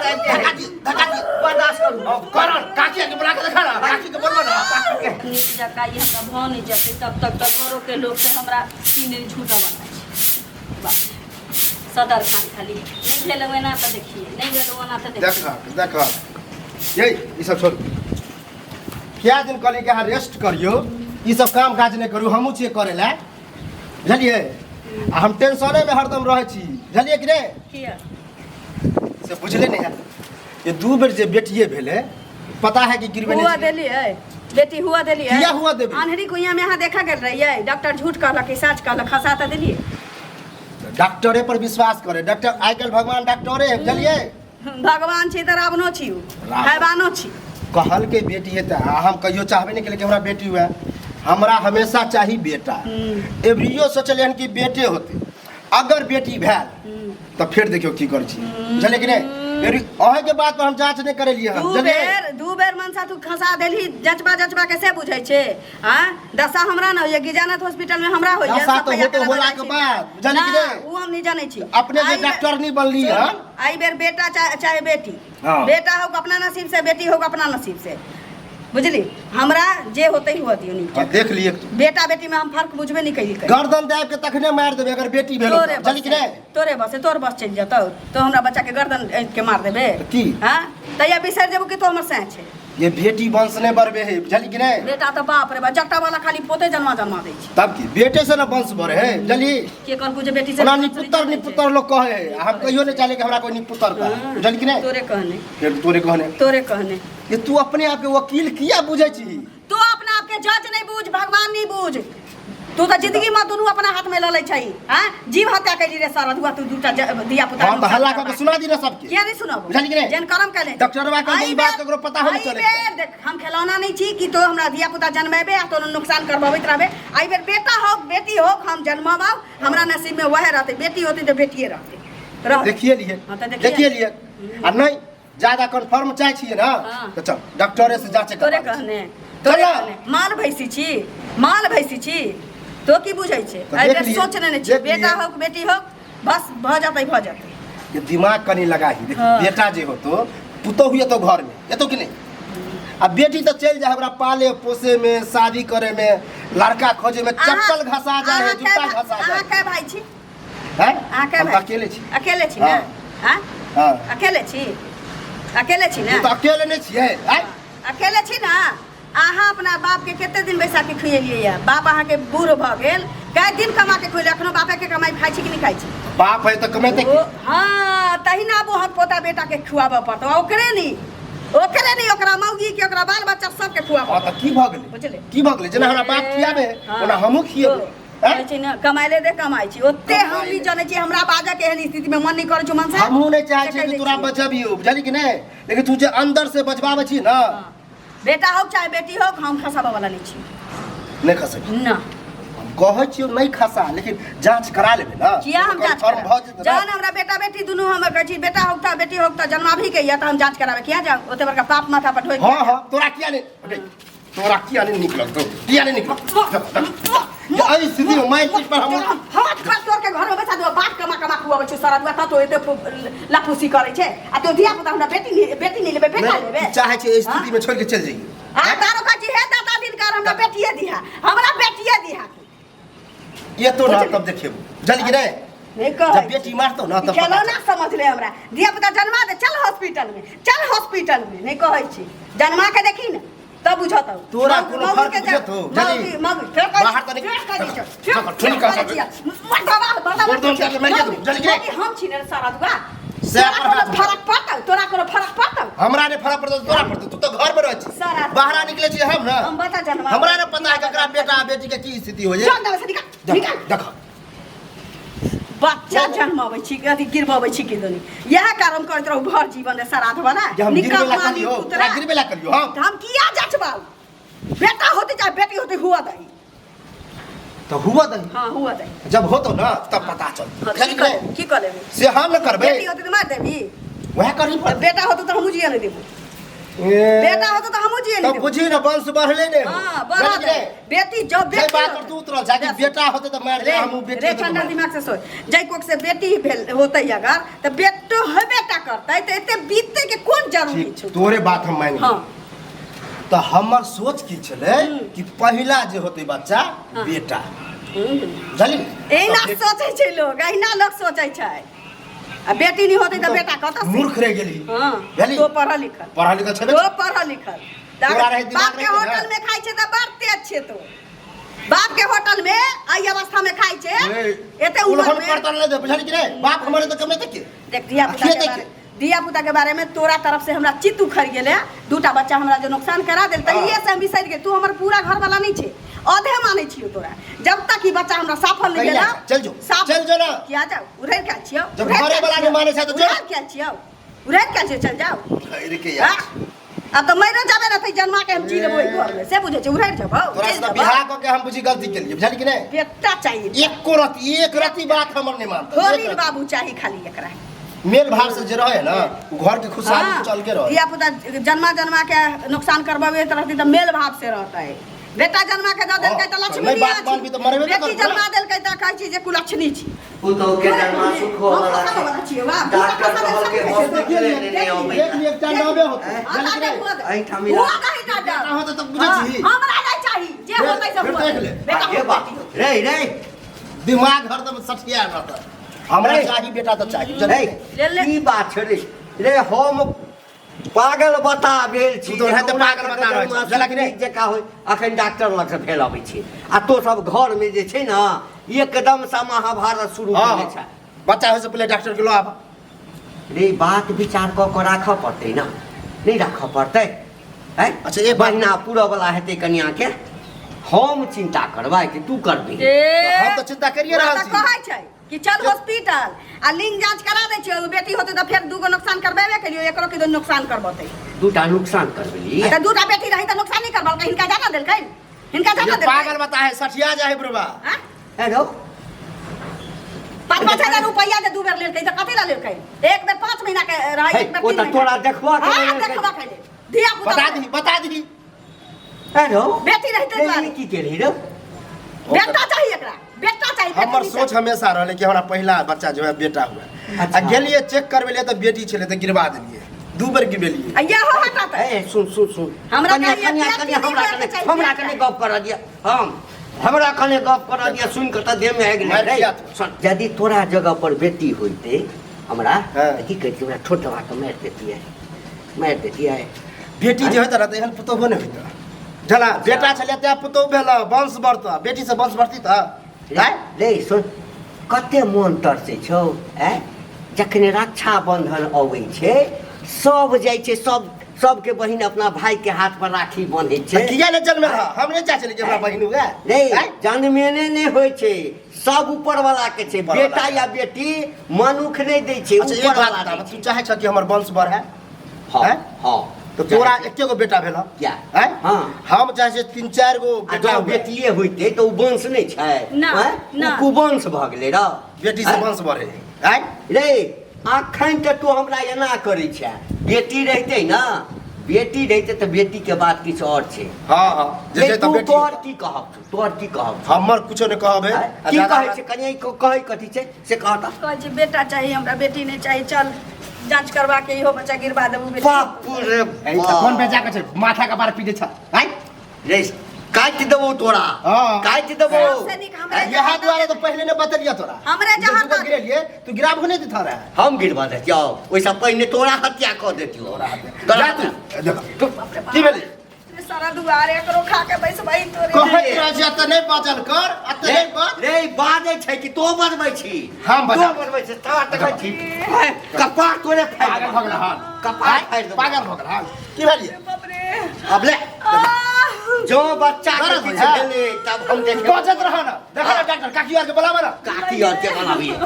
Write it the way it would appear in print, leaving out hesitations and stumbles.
आबिते धक्का दी, धक्का दी। बर्दाश्त करू। कर काकी के बुला के देखा ना, काकी के बोलबो ना। नीक जकाँ ई हमरा भऽ नहि जेतै तब तक तऽ घरोके लोक से हमरा की नहि झूठा बनाइ छै। बाप रे, सदर खान खाली नहि भेल ओना तऽ देखिए, नहि भेल ओना तऽ देखिए। देख देख, ये ई सब छोड़। क्या दिन कहली कि अहाँ रेस्ट करियो, ई सब काम काज नहि करू, हमहूँ छियै करै लए, बुझलियै? आ हम टेंशने में हरदम रहै छी, बुझलियै कि नहि? किया? से बुझले नहि हैत। ये दू बेर जे बेटिए भेलै, पता है कि गिरबे हुआ नहि छै। देलियै बेटी, हुआ देलियै। किया हुआ देबै? अन्हरी कुइयाँ में अहाँ देखा गेल रहियै? डॉक्टर झूठ कहलक कि सच कहलक? खसा तऽ देलियै। डॉक्टरे पर विश्वास करे? डॉक्टर आइ काल्हि भगवान डॉक्टरे है, बुझलियै? भगवान छी तऽ रावणो छी, उ रावण। हैवानो छी। कहलकै बेटी हेतै, आ हम कहियो चाहबे नहि केलियै कि हमरा बेटी हुए। हमरा हमेशा चाही बेटा। एवरियो सोचलियै हन कि बेटे होतै। अगर बेटी भेल तऽ फेर देखियौ की करै छी, बुझलियै कि नहि? एवरी अहाँके बात पर हम जाँच नहि करेलियै हन, दू बुझलियै? बेर, दू बेर मनसा तू खसा देलही। जचबा जचबा के से बुझै छै? आँ, दशा हमरा न होइए, गिजानाथ हॉस्पिटल में हमरा होइए। दशा तऽ सफैया होते कराबऽ होला जाइ के छी। बाद, बुझलियै कि ना, नहि? उ हम नहि जानै छी। अपने जे आइ बेर- डॉक्टर नहीं बनली हन। आई बेर बेटा चाहे चाहे बेटी, बेटा हो अपना नसीब से, बेटी हो अपना नसीब से, बुझली? हमरा जे होते हुआ दियो नीक। हाँ, देख लिए। बेटा बेटी में हम फर्क बुझबे नहीं कैली। गर्दन दाबि के तखने मारि देबै अगर बेटी भेल। तोरे बुझली कि नहि? तोरे बस, तोर बस चलि जेतौ तो हमरा बच्चा के गर्दन ऐंठ के मार देबे। तऽ की? हाँ, तैया बिसरि जेबो कि तो हमर सैं छै। ये बेटी वंश नहीं बढ़बे है, बुझली कि नहीं? बेटा तऽ बाप रे बा, जट्टा वाला खाली पोते जन्मा जन्मा दै छै। तब की, बेटे से ना वंश बढ़े है, बुझली? के कहलकू जे बेटी से ओना निपुतर निपुतर लोग कहे है, आ हम कहियो नहीं चाहले कि हमरा कोई निपुतर कहे, बुझली कि नहीं? तोरे कहने। फिर तोरे कहने। तोरे कहने। ये तू अपने आप के वकील किया बुझे छी? तू अपना आप के जज नहीं बूझ, भगवान नहीं बूझ। तू तऽ जिंदगी में दुनू अपना हाथ में लऽ लै छै। हाँ, जीव हत्या कैली रे सरधुआ तू, दूटा धिया पुता। हम तऽ हल्ला कऽ के सुना दी ना सबके। किया नहीं सुनाबो? बुझली कि नहीं? जेन करम कैले। डॉक्टरवा कहलकै ई बात ककरो पता होने एहि चले। बेर देख, हम खेलौना नहीं छी कि तो हमरा धिया पुता जन्मेबे आ तोरो नुकसान करबबैत रहबे। एहि बेर बेटा हो बेटी हो, हम जन्मबाउ, हमरा नसीब में वएह रहतै। बेटी होतै तऽ बेटिए रहतै, रहतै। देखिए लिए। हाँ, तऽ देखिए। देखिए लिए, आ नहीं ज्यादा कन्फर्म चाहे छियै ना, तऽ चल डॉक्टरे से जांच तोरे करबा दै छी। कहने, तोरे चल ना। कहने। माल भैंसी छी, माल भैंसी छी, तो की बुझै छै? तऽ एहि देख बेर लियै, सोच लेने छी, देख बेटा लियै। हो बेटी हो, बस भऽ जेतै, भऽ जेतै। ये दिमाग कनी लगाही देख। बेटा जे होतो, पुतोहु एतो घर में एतो कि नहीं? आ बेटी तो चलि जाए, ओकरा पाले पोसे में, शादी करे में, लड़का खोजे में चप्पल घसा जाए है, जूता घसा जाए। अहाँ कै भाई छी? हैं? अहाँ कै हम तऽ भाई? अकेले छी। अकेले छी ने? हाँ। हाँ? हाँ। अकेले छी, अकेले छी ने? तू तऽ अकेले नहि छियै, आँय? अकेले छी ने? अहाँ अपना बाप के कते दिन बैसा के खुएलियै या? बाप अहाँके बूढ़ भऽ गेल, कए दिन कमा के खुएलियै? अखनो बापे के कमाई खाइ छी कि नहि खाइ छी? बाप है तऽ कमेतै की? ओ, हाँ, तहिना आब हम पोता बेटा के खुआबऽ पड़तौ। आ ओकरे नहीं, ओकरे नहीं, ओकरा मौगी के, ओकरा बाल बच्चा सबके खुआबऽ। हाँ, तऽ की भऽ गेलै? बुझलियै? की भऽ गेलै? जेना हमरा बाप खियाबे, ओना हमहूँ खियेबै। कहै छै ने, कमाइले दे, कमाइ छी ओते हम नहि जनै छी। हमरा बाजऽ के एहन स्थिति में मन नहि करै छौ मन से। हमहूँ नहि चाहै से छियै कहि कि दै तोरा छियै। बजबियौ, बुझली कि नहि? लेकिन तू जे अंदर से बजबाबै छी ना। हाँ। बेटा हो चाहे बेटी हो, हम खसाबऽ वाला नहि छी। नहि खसेबै? ना। हम कहै छियौ नहि खसा, लेकिन जाँच करा लेबै ना। किया हम जाँच कन्फर्म भऽ जेतै ना। जहन हमरा बेटा बेटी दुनू, हम कहै छी बेटा होता बेटी होता, जन्माभी के यऽ तऽ हम जाँच कराबै किया जाउ? ओते बड़का पाप माथा पर ढोइ। हाँ हाँ, तोरा किया नहि, अरे, तोरा किया नहि नीक लगतौ? किया नहि नीक लगतौ? एहि स्थिति में मारि पीट पर हम हाथ पर तोड़ के घर में बैठा दो। बाप कमा कमा खुआबै छै सारा दुआ, तो एते लफूसी करै छै आ तो धिया पुता हमरा बेटी नहीं, बेटी नहीं लेबै, बेटा लेबै। तू चाहै छै एहि स्थिति में छोड़ के चलि जइयै? आ तारो कहै छी, हे दादा दिनकर, हमरा बेटिए दिहा, हमरा बेटिए दिहा। ये तो ना तब देखेबो, बुझली कि नहीं? नहीं कहै। जब बेटी मारतौ ना तब पता खेलौना समझ ले हमरा। धिया पुता जन्मा दे, चल हॉस्पिटल में, चल हॉस्पिटल में। नहीं कहै छी, जन्मा के देखी ने तब बुझतौ। तोरा कोनो फर्क बुझत हो, बुझली? बाहर तऽ निकल। गर्दन काटि मारि देबौ, बुझली कि नहीं? हम छी ने सारा दुआ। सएह तोरा पर कोनो हाथ फरक पड़तौ? तोरा कोनो फरक पड़तौ? हमरा नहि फरक पड़तौ, तोरा पड़तौ। तू तऽ घर में रहै छी, सारा बाहर निकले छी हम ना। हम बता जन्मा हमरा नहि पता है ककरा बेटा आ बेटी के की स्थिति हो जाए। चल दे से, निकल, निकल। देख। बच्चा जन्माबै छी, अथी गिरबाबै छी कि दुनी इएह कारण करैत रहू भर जीवन रे श्राद्ध वाला। जे हम गिरबे ला निकम्मा करियो, निपुतरा। तोरा गिरबे ला करियो हम? हम किया जचबाउ? बेटा होते चाहे बेटी होते, हुआ दही। तो हुआ दही। हाँ, हुआ दही। जब होतो ना तब पता चल। हाँ, की कर, की कर लेबी? से हम न करबे। बेटी होते तऽ मार देबी। वएह करही पड़तै। बेटा होते तऽ हमहूँ जिया नहि देबो। बेटा होतो तऽ हमहूँ जिए तब नहीं बुझी ना वंश बढ़ले ने हो। हाँ बुझली बढ़त कि नहीं? बेटी जब जे बेटी बात पर होतै- तू उतरल जा कि बेटा होते तऽ मारि रे दे हमहूँ बेटी रे होते तऽ ठंडा मारि। दिमाग से सोच जाहि कोख से बेटी भेल होतै अगर तऽ बेटो हेबे टा करतै तऽ एते बीतै के कोन जरूरी ठीक छै तोरे बात हम मानि हाँ तऽ हमर सोच की छलै कि पहिला जे होतै बच्चा बेटा बुझली एहिना सोचै छै लोग एहिना लोग सोचै छै आ बेटी नहि होतै तऽ बेटा कतऽ से मूर्ख रहि गेली हाँ बुझली तो पढ़ल लिखल पढ़ल लिखल छेबे तो पढ़ल लिखल तोरा रहै दिमाग बाप के रहै ने? होटल में खाइ छै तऽ बड़ तेज छै तो बाप के होटल में एहि अवस्था में खाइ छै एते उम्र उल्हन में परतन नहि दे बुझली कि नहि बाप हमर तऽ कमेतै के देख धिया पुता आ के खेतै बारे धिया पुता के बारे में तोरा तरफ से हमरा चित्त उखड़ गेलै दूटा बच्चा हमरा जे नुकसान करा देल तऽ हाँ। इहे से हम बिसरि गेल तू हमर पूरा घर वाला नहीं छै आधे मानै छियौ तोरा जब तक ई बच्चा हमरा सफल नहीं कहिया? भेल चल जो, चल जो ना। किया जाओ उधर क्या छियौ जब उधर घरे क्या वाला नहीं छियौ? मानै छै तऽ चल। उधर क्या छियौ उधर क्या छियौ चल जाओ ठहर के यार हाँ? अब तऽ मरियो जाबे ना तऽ जन्मा के हम जी लेबो ओहि घर में से बुझै छै उधर जेबौ तोरा चलि से तऽ जेबौ। बियाह कऽ के हम बुझी गलती केलियै बुझली कि नहि बेटा चाहिए एको रति एक रति बात हमर नहि मानता थोड़ी एक रति। बाबू चाही खाली एकरा मेल भाव से जे रहे ना उ घर के खुशहाली हाँ, चल के रहे धिया पुता जन्मा जन्मा के नुकसान करबाबे तऽ रहती तऽ मेल भाव से रहतै बेटा जन्मा के दऽ देलकै तऽ हाँ, लक्ष्मी नहि बात मानबी तऽ मरबे ने बेटी करतै। जन्मा देलकै तऽ कहै छी जे कुलक्षणी छी पुतहु के जन्मा सुख होवला हम छै छियै, वाह, डॉक्टर पूरा कहलकै फसल हॉस्पिटल देख लेने अबै देख लिअ, एकटा नामे होतै हाँ, बुझली कि नहि? एहिठाम हुआ दही टा डर। बेटा होतै तऽ बुझै हाँ, छी हमरा नहि चाही जे फेर- होतै से फेर होतै। देख ले। बेटा हे बा होतै, बेटी होतै। रे रे दिमाग हरदम सठिया रहत हमरा रे। चाही बेटा तऽ चाही बुझली रे ले ले। की बात छै रे रे हम पागल बता भेल छी तू तऽ ओनाहिते पागल बता रहल छी, बुझलक कि नहि? जकाँ होइ अखन डॉक्टर लग से भेल अबै छी आ तो सब घर में जे छै ने एकदम से महाभारत शुरू हाँ, केने छै बच्चा होइ से पहिले डॉक्टर के लऽ आब रे बात विचार कऽ कऽ राखऽ पड़तै ने नहि राखऽ पड़तै आँय? अच्छा, एक बात- महीना पूरऽ वला हेतै कनियाके हम चिन्ता करबै कि तू करबी ए, हम तऽ चिन्ता करिए ओकरा रहल तऽ छी कहै छै कि चल हॉस्पिटल आ लिंग जांच करा दै छियै बेटी होतै तऽ फेर दूगो नुकसान करबेबे केलियो एकरो के नुकसान करबतै दूटा नुकसान करबेली तऽ दूटा बेटी रही तऽ नुकसान नहीं करबलकै हिनका जाना देलकै हिनका जाना ये देलकै पागल बता है सठिया जाए बुढ़वा हाँ? हेलो 5-5 हजार रुपैआ जे दू बेर लेलकै तऽ कथी लए लेलकै एक बेर 5 महीना के रहै हे, एक बेर ओ तीन तऽ महीना तोरा देखबा के हाँ, लेल देखबा के लेल धिया पुता बता दी बता दी हेलो बेटी रहिते दुआरे की केलही रे बेटा चाही एकरा बेटा चाही बेटी हमर नहि सोच चाही। हमेशा रहलै कि हमरा पहिला बच्चा जो है बेटा हुआ अच्छा। आ गेलियै चेक करबेलियै तऽ बेटी छलै तऽ गिरवा देलियै दू बेर गिरबेलियै आ इहो हटत ए सुन सुन सुन हमरा कनिया कहिए कनिया बेटी कनिया नहि हमरा होयके कने चाही, हमरा बेटा। कने गप करऽ दिअ हम हमरा कने गप करऽ दिअ सुनि कऽ तऽ देहमे आगि मारि लागि दिया रे सुन यदि तोरा जगह पर बेटी होइतै हमरा हाँ। तऽ की कहितियै हमरा ठोर दबा कऽ मारि देतियै मारि देतियै बेटी जे होइत रहतै एहन पुतोहो नहि होइत झला बेटा छलै तेँ पुतोह भेल वंश बढ़त बेटी से वंश बढ़ती तऽ रे रे सुन कते मोन तरसै छौ आँय जखन रक्षाबन्धन अबै छै सब जाइ छै सब सबके बहिन अपना भाई के हाथ पर राखी बन्धै छै किया नहि जन्मे रह हम नहि चाहै छलियै कि हमरा बहिन हुए रे जन्मेने नहि होइ छै सब ऊपर वाला के छै ऊपर वाला बेटा के। या बेटी मनुख नहि दै छै अच्छा एक ऊपर बात वाला बताब दै तू छै। चाहै छ कि हमर वंश बढ़े हँ हैं? हँ तऽ तोरा एके गो बेटा भेल किया? हैं? हँ। हम चाहै छियै तीन चारि गो आ बेटा जँ हुए। बेटिए होइतै तऽ ओ वंश नहि छै ना, आँय? ओ ना। कुवंश भऽ गेलै र बेटी से आँय? वंश बढ़े आँय? रे अखन तऽ तू हमरा एना करै छै बेटी रहितै ने बेटी रहितै तऽ बेटीके बात किछु आओर छै हँ हँ जे रे, छै तऽ तू बेटी तोहर की कहब छौ तोहर की कहब छौ हमर कुछो नहि कहब है आँय? आ की ज्यादा कहै छै कनि कहै कथी छै से कह तऽ कहै छै बेटा चाही हमरा बेटी नहि चाही चल जांच करवा के इहो बच्चा गिरवा देबू बेटी बाप रे ए, तऽ कोन बेचा के छै माथा के बार पीटे छ आँय? रे काटि देबौ तोरा हाँ। काटि देबौ सबसे नीक हमरे इएह दुआरे तऽ पहिले नहि बतेलियै तोरा हमरे जे जहर दूगो दऽ दे। गिरेलियै तू गिराबो नहि देता रहे हम गिरवा देतियौ ओहिसँ पहिने तोरा हत्या कऽ देतियौ जा तू देखो की भेलै रे सारा दुआरे एकरो खा के बैसबै तोरे कहैत रहै छी एतऽ नहि बाजल कर एतऽ नहि बाज रे बाजै छै कि तो बजबै छी हम बजा- तो बजबै छी तोरा देखै छी हे, कपार तोरे फाड़ि पागल भऽ गेल हन कपार फाड़ि देबौ। पागल भऽ गेल हन की भेलियै बाप रे अब ले आह! जो बच्चा के दर्द किछु है। भेलै तब हम देखबै बजत रह ना देखा ना डॉक्टर काकी आर के बोलाबा ना काकी और के बोलाबियै